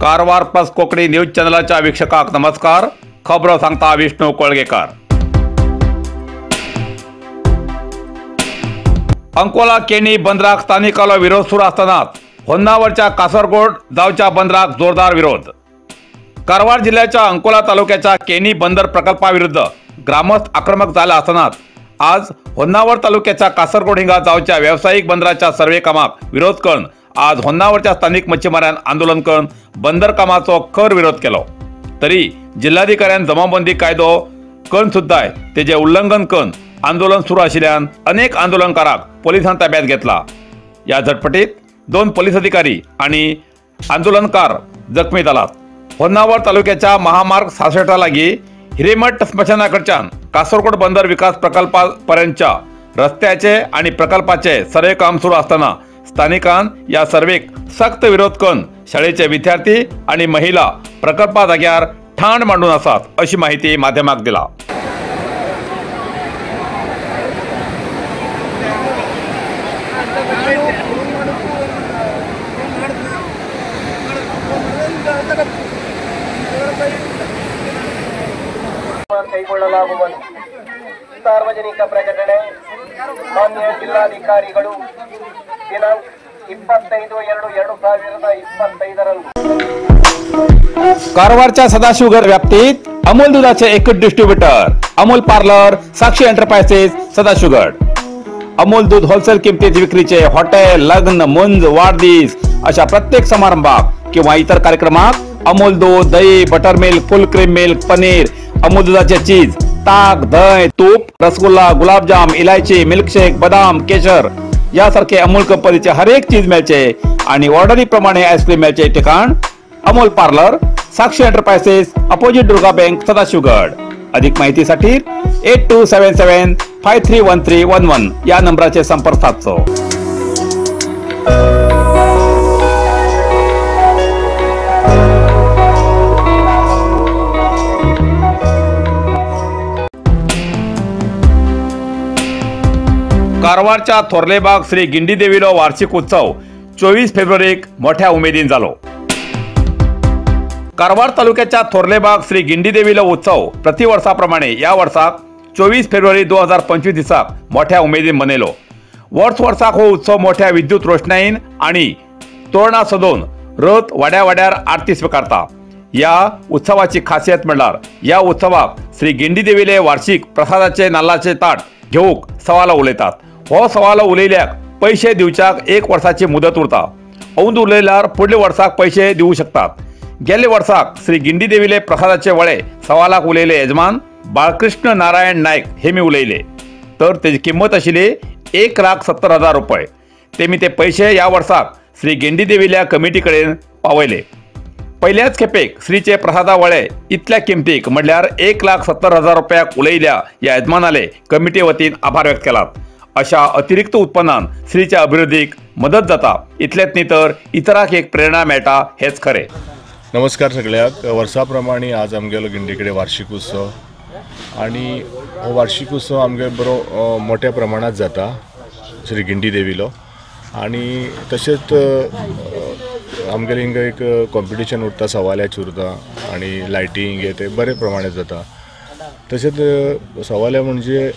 Karwar plus Konkani news चॅनलाच्या वीक्षकांक नमस्कार। खबरो सांगता विष्णू कोळगेकर। अंकोला केणी बंदराक स्थानिकांलो विरोध सुरू असतानाच होन्नावरच्या कासरगोड जावच्या बंदराक जोरदार विरोध। कारवार जिल्ह्याच्या अंकोला तालुक्याच्या केणी बंदर प्रकल्पाविरुद्ध ग्रामस्थ आक्रमक झाला असतानाच आज होन्नावर तालुक्याच्या कासरगोड हिंगा जावच्या व्यावसायिक बंदराच्या सर्वे कामाक विरोध करून आज होन्नावरच्या स्थानिक मच्छीमारांनी आंदोलन करून बंदर कामाचो खर विरोध केलो। तरी जिल्हाधिकाऱ्यान जमावबंदी कायदो करून सुद्धा तेजे उल्लंघन करून आंदोलन सुरू आशिल्ल्यान अनेक आंदोलनकारांक पोलिसांनी ताब्यात घेतला। या झटपटीत 2 पोलीस अधिकारी आणि आंदोलनकार जखमी जालात। होन्नावर तालुक्याच्या महामार्ग 66 लागी हिरेमठ स्मशानाकडच्यान कासरगोड बंदर विकास प्रकल्पापर्यंतच्या रस्त्याचे आणि प्रकल्पाचे सर्वे काम सुरू असताना स्थानिकां या सर्वेक सक्त विरोध करून शाळेचे विद्यार्थी आणि महिला प्रकल्पा जाग्यार ठाण मांडून आसात अशी माहिती माध्यमाक दिला। ಕೈಗೊಳ್ಳಲಾಗುವುದು. ಸಾರ್ವಜನಿಕ ಪ್ರಕಟಣೆ. ಮಾನ್ಯ ಜಿಲ್ಲಾಧಿಕಾರಿಗಳು ದಿನಾಂಕ 25/2/2025 कारवारच्या सदाशिवगड व्याप्तीत अमूल दुधाचे एकच distributor Amul parlour Sakshi enterprises Sadashivgad. Amul दूध होलसेल किमतीत विक्रीचे हॉटेल, लग्न, मुंज, वाढदिवस अशा प्रत्येक समारंभाक किंवा इतर कार्यक्रमात अमूल दूध, दही, butter milk, full cream milk, paneer, Amul दुधाचे चीज, ताक, दही, तूप, रसगुल्ला, गुलाबजाम, इलायची, मिल्कशेक, बदाम, केशर यासारखे अमूल कंपनीचे हर एक चीज मिळचे आणि ऑर्डरी प्रमाणे आईस्क्रीम मिळचे ठिकाण Amul parlour Sakshi enterprises opposite Durga bank Sadashivgad. अधिक माहितीसाठी 8277531311 या नंबराचे संपर्क साधतो। कारवारच्या थोरलेबाग श्री गिंडी देवीलो वार्षिक उत्सव 24 फेब्रुवारीक मोठ्या उमेदीन जालो। कारवार तालुक्याच्या थोरलेबाग श्री गिंडी देवीलो उत्सव प्रतिवर्षाप्रमाणे या वर्षाक 24 फेब्रुवारी 2025 दिसाक मोठ्या उमेदीन मनयलो। वर्स वर्साक हो उत्सव मोठ्या विद्युत रोषणाईन आणि तोरणां सजोवन रथ वाड्या वाड्यार आरती स्वीकारता। या उत्सवाची खासियत म्हणल्यार या उत्सवाक श्री गिंडी देवीले वार्षिक प्रसादाचे नाल्लाचे ताट घेवंक सवालो उलयतात। हो सवालो उलयल्याक पैशे दिवच्याक 1 वर्साची मुदत उरता। औंद उलयल्यार फुडल्या वर्साक पैशे दिवू शकतात। गेल्ले वर्साक श्री गिंडी देवीले प्रसादाचे वळे 1.25 लाख उलयले यजमान बाळकृष्ण नारायण नाईक हे मी उलयले तर तेजी किंमत आशिल्ली 1,70,000 रुपये। ते मी ते पैशे ह्या वर्साक श्री गिंडी देवील्या कमिटी कडेन पावयले। पहिल्याच खेपेक श्रीचे प्रसादा वळे इतल्या किमतीक म्हणल्यार 1,70,000 रुपयाक उलयल्या ह्या यजमानाले कमिटी वतीन आभार व्यक्त केलात। अशा अतिरिक्त उत्पन्नान श्रीच्या अभिवृद्धीक मदत जाता इतलेच न्ही तर इतरांक एक प्रेरणा मेळटा हेच खरें। नमस्कार सगळ्यांक। वर्सा प्रमाणे आज आमगेलो गिंडी कडेन वार्षिक उत्सव आनी हो वार्षिक उत्सव आमगे बरो मोठ्या प्रमाणात जाता श्री गिंडी देवीलो आनी तशेंच आमगेले हिंगा एक कॉम्पिटिशन उरता, सवाल्याचे उरता आनी लायटींग हे ते बरे प्रमाणात जाता। तशेंच सवाल्या म्हणजे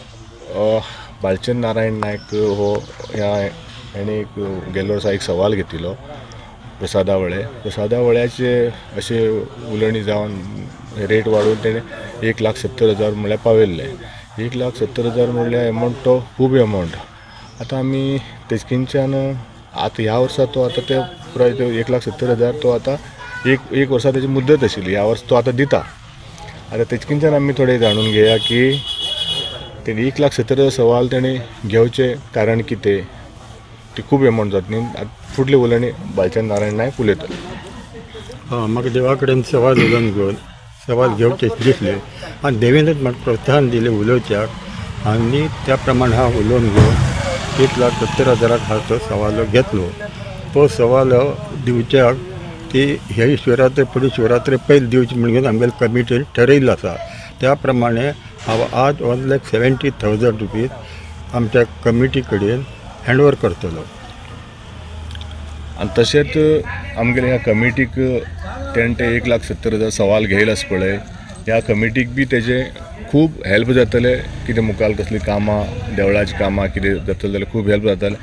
बालचंद नारायण नायक हो ह्या हेणे एक गेल्ले वर्सा एक सवाल घेतिल्लो प्रसादा वळे। प्रसादा वळ्याचे अशें उलोवणी जावन रेट वाडोवन तेणें 1,70,000 म्हणल्यार पावयल्ले। 1,70,000 म्हणल्यार एमावंट तो खूब एमावंट। आतां आमी तेजकिनच्यान आतां ह्या वर्सा तो आतां ते पुराय 1,70,000 तो आतां एक वर्सा तेजी मुद्दत आशिल्ली, ह्या वर्सा तो आतां दिता। आतां तेजकिनच्यान आमी थोडें जाणून घेया की तेणी 1,70,000 सवाल तेणें घेवचें कारण कितें, ती खूब एमावंट जाता न्ही। आतां फुडली उलोवणी बालचंद नारायण नायक उलयतले। म्हाका देवा कडेन सवाल उलोवन घेवन सवाल घेवचें दिसलें आनी देवीनच म्हाका प्रोत्साहन दिलें उलोवच्याक आनी त्या प्रमाणे हांव उलोवन घेवन 1,70,000 हांव तो सवालो घेतलो। तो सवालो दिवच्याक ती हे शिवरात्रे फुडें शिवरात्रे पयलीं दिवची म्हणून आमगेले कमिटीन ठरयल्लें आसा. त्या प्रमाणे हांव आज 1,70,000 रुपीज आमच्या कमिटी कडेन हँडओवर करतलो. आनी तशेंच आमगेले ह्या कमिटीक तेणें ते 1,70,000 सवाल घेयला आसा पळय, ह्या कमिटीक बी तेजें खूब हेल्प जातलें. कितें मुखार कसलीं कामां, देवळाचीं कामां कितें जातलें जाल्यार खूब हेल्प जातलें.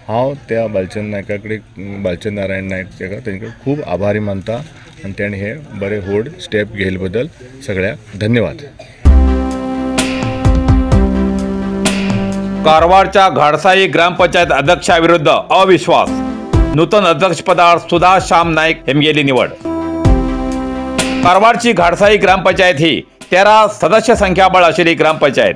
हांव त्या बालचंद नायका कडेन, बालचंद नारायण नायक ताका तेंकां कडेन खूब आभारी मानता आनी तेणें हे बरें व्हड स्टेप घेयले बद्दल सगळ्यांक धन्यवाद. कारवारच्या घाडसाई ग्रामपंचायत अध्यक्षाविरुद्ध अविश्वास, नूतन अध्यक्षपदार सुधा श्याम नाईक हेमगेली निवड. कारवारची घाडसाई ग्रामपंचायत ही 13 सदस्य संख्याबळ आशिल्ली ग्रामपंचायत.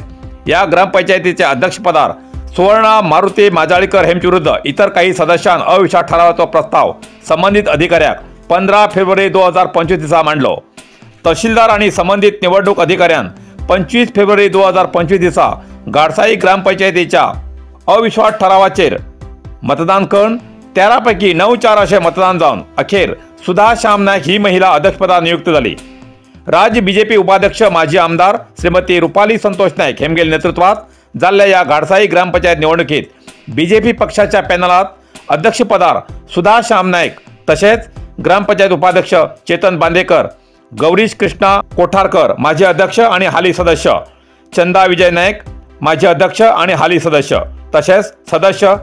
या ग्रामपंचायतीच्या अध्यक्षपदार सुवर्णा मारुती माजाळीकर हेमचे विरुद्ध इतर काही सदस्यां अविश्वास ठरावाचो प्रस्ताव संबंधित अधिकाऱ्याक 15 फेब्रुवारी 2025 दिसा मांडलो. तहसीलदार आणि संबंधित निवडणूक अधिकाऱ्यान 25 फेब्रुवारी 2025 दिसा घाडसाई ग्रामपंचायतीच्या अविश्वास ठरावाचेर मतदान करून 13 पैकी 9-4 असे मतदान जावन अखेर सुधा श्याम नाईक ही महिला अध्यक्षपदार नियुक्त झाली. राज्य बीजेपी उपाध्यक्ष माजी आमदार श्रीमती रुपाली संतोष नाईक हेमगेल नेतृत्वात जाल्ल्या या घाडसाई ग्रामपंचायत निवडणुकीत बीजेपी पक्षाच्या पॅनलात अध्यक्षपदार सुधा श्याम नाईक तसेच ग्रामपंचायत उपाध्यक्ष चेतन बांदेकर, गौरीश कृष्णा कोठारकर माजी अध्यक्ष आणि हाली सदस्य, चंदा विजय नाईक माजी अध्यक्ष आणि हाली सदस्य, तसेच सदस्य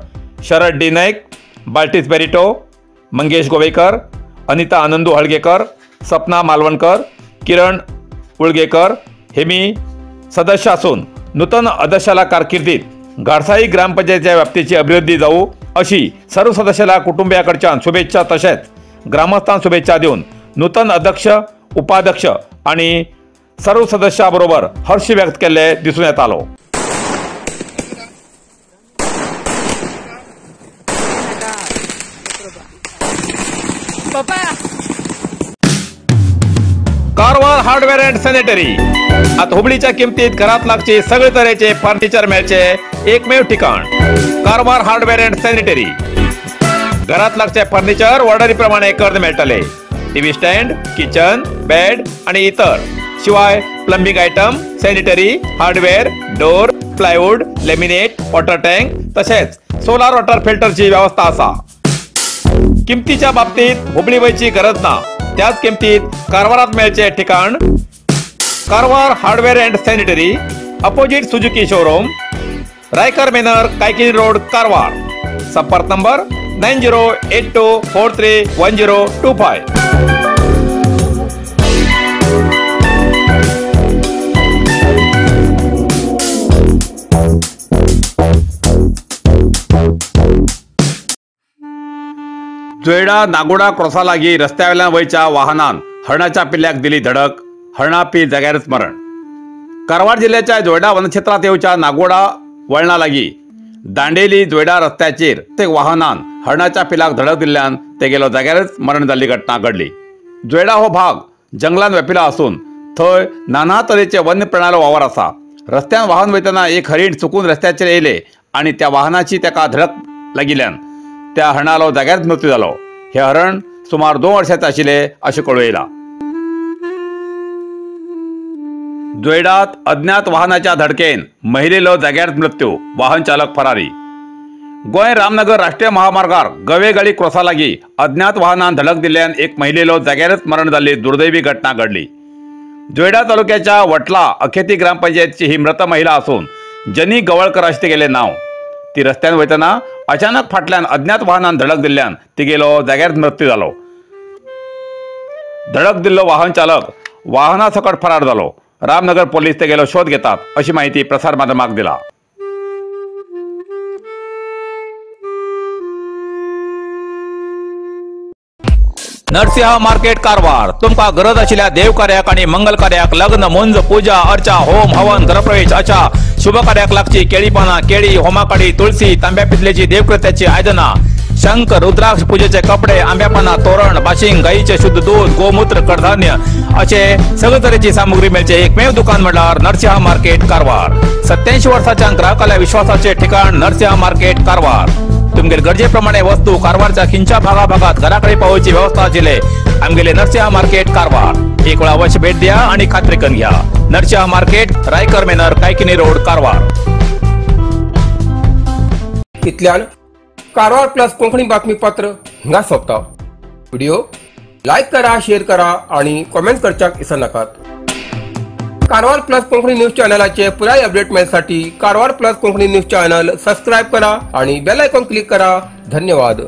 शरद डी नाईक, बाल्टीस बेरिटो, मंगेश गोवेकर, अनिता आनंदू हळगेकर, सपना मालवणकर, किरण उळगेकर हे मी सदस्य असून नूतन अध्यक्षाला कारकिर्दीत घाडसाई ग्रामपंचायतीच्या व्याप्तीची अभिवृद्धी जाऊ अशी सर्व सदस्याला कुटुंबियाकडच्यान शुभेच्छा तसेच ग्रामस्थांना शुभेच्छा देऊन नूतन अध्यक्ष, उपाध्यक्ष आणि सर्व सदस्याबरोबर हर्ष व्यक्त केले दिसून येत आलो. कारवार हार्डवेअर अँड सॅनिटरी आता हुबळीच्या किमतीत घरात लागचे सगळे तरेचे फर्निचर मिळचे एकमेव ठिकाण कारवार हार्डवेअर अँड सॅनिटरी. घरात लागचे फर्निचर ऑर्डरीप्रमाणे करून मेळटले. टीव्ही स्टँड, किचन, बेड आणि इतर शिवाय plumbing item, sanitary, hardware, door, plywood, laminate, water tank तसेच सोलार वॉटर फिल्टरची व्यवस्था असा. किमतीच्या बाबतीत हुबळी वयची गरज ना, त्याच किमतीत कारवारात मेळचे ठिकाण Karwar hardware and sanitary, opposite Suzuki showroom, Raikar manor, Kaikini road, Karwar. संपर्क नंबर 9082431025. जोयडा नागोडा क्रॉसालागी रस्त्यावेल्यान वयच्या वाहनान हरणाच्या पिल्ल्याक दिली धडक, हरणा पील जाग्यारच मरण. कारवार जिल्ह्याच्या जोयडा वनक्षेत्रात येवच्या नागोडा वळणा लागी दांडेली जोयडा रस्त्याचेर ते वाहनान हरणाच्या पिलाक धडक दिल्ल्यान ते गेलो जाग्यारच मरण जाल्ली घटना घडली. जोयडा हो भाग जंगलान व्यापिला आसून थंय नाना तरेचे वन्य प्राण्यालो वावर आसा. रस्त्यान वाहन वयतना एक हरीण चुकून रस्त्याचेर येयले आनी त्या वाहनाची ताका धडक लागिल्ल्यान त्या हरणालो जाग्यारच मृत्यू जालो. हे हरण सुमार 2 वर्षाचे आशिल्ले अशें कळूं येयलां. जोयडात अज्ञात वाहनाच्या धडकेन महिलेलो जाग्यार मृत्यू, वाहन चालक फरारी. गोंय रामनगर राष्ट्रीय महामार्गार गवेगळी क्रॉसा लागी अज्ञात वाहनान धडक दिल्ल्यान एक महिलेलो जाग्यारच मरण जाल्ली दुर्दैवी घटना घडली. जोयडा तालुक्याच्या वटला अखेती ग्रामपंचायतची ही मृत महिला असून जनी गवळकर अशें तिगेलें नांव. ती रस्त्यान वयतना अचानक फाटल्यान अज्ञात वाहनान धडक दिल्ल्यान तिगेलो जाग्यार मृत्यू जालो. धडक दिल्लो वाहन चालक वाहना सकट फरार जालो. रामनगर पोलीस ते गेलो शोध घेतात अशी माहिती प्रसार माध्यमाक दिला. नरसिंह मार्केट कारवार तुमका गरज आशिल्ल्या देवकार्याक आणि मंगल कार्याक, लग्न, मुंज, पूजा अर्चा, होम हवन, गृहप्रवेश अशा शुभ कार्याक लागची केळी पाना, केळी, होमाकाडी, तुळसी, तांब्या पितलेची देवकृत्याची आयदना, शंख, रुद्राक्ष, पूजेचे कपडे, आंब्यापाना, तोरण, बाशिंग, गाईचे शुद्ध दूध, गोमूत्र, कडधान्य असे सगळे तरेची सामुग्री मेळचे एकमेव दुकान म्हळ्यार नरसिंह मार्केट कारवार. 87 वर्षाच्या ग्राहकाला विश्वासाचे ठिकाण नरसिंह मार्केट कारवार. तुमगेले गरजे प्रमाणे वस्तू कारवारच्या खिंच्या भागाभागात घराकडे पावोवची व्यवस्था आशिल्ले आमगेले नरसिंहा मार्केट कारवार. एक वेळा अवश्य भेट द्या आणि खात्री करून घ्या. Narasimha market, Raikar manor, Kaikini road, Karwar. इतल्यान कारवार प्लस कोंकणी बातमीपत्र हिंगा सोंपता. व्हिडिओ लायक करा, शेअर करा आणि कॉमेंट करच्याक विसरनाकात. कारवार प्लस कोंकणी न्यूज चॅनलाचे पुराय update मेळसाठी Karwar plus Konkani news channel subscribe करा आणि बेल आयकॉन क्लिक करा. धन्यवाद.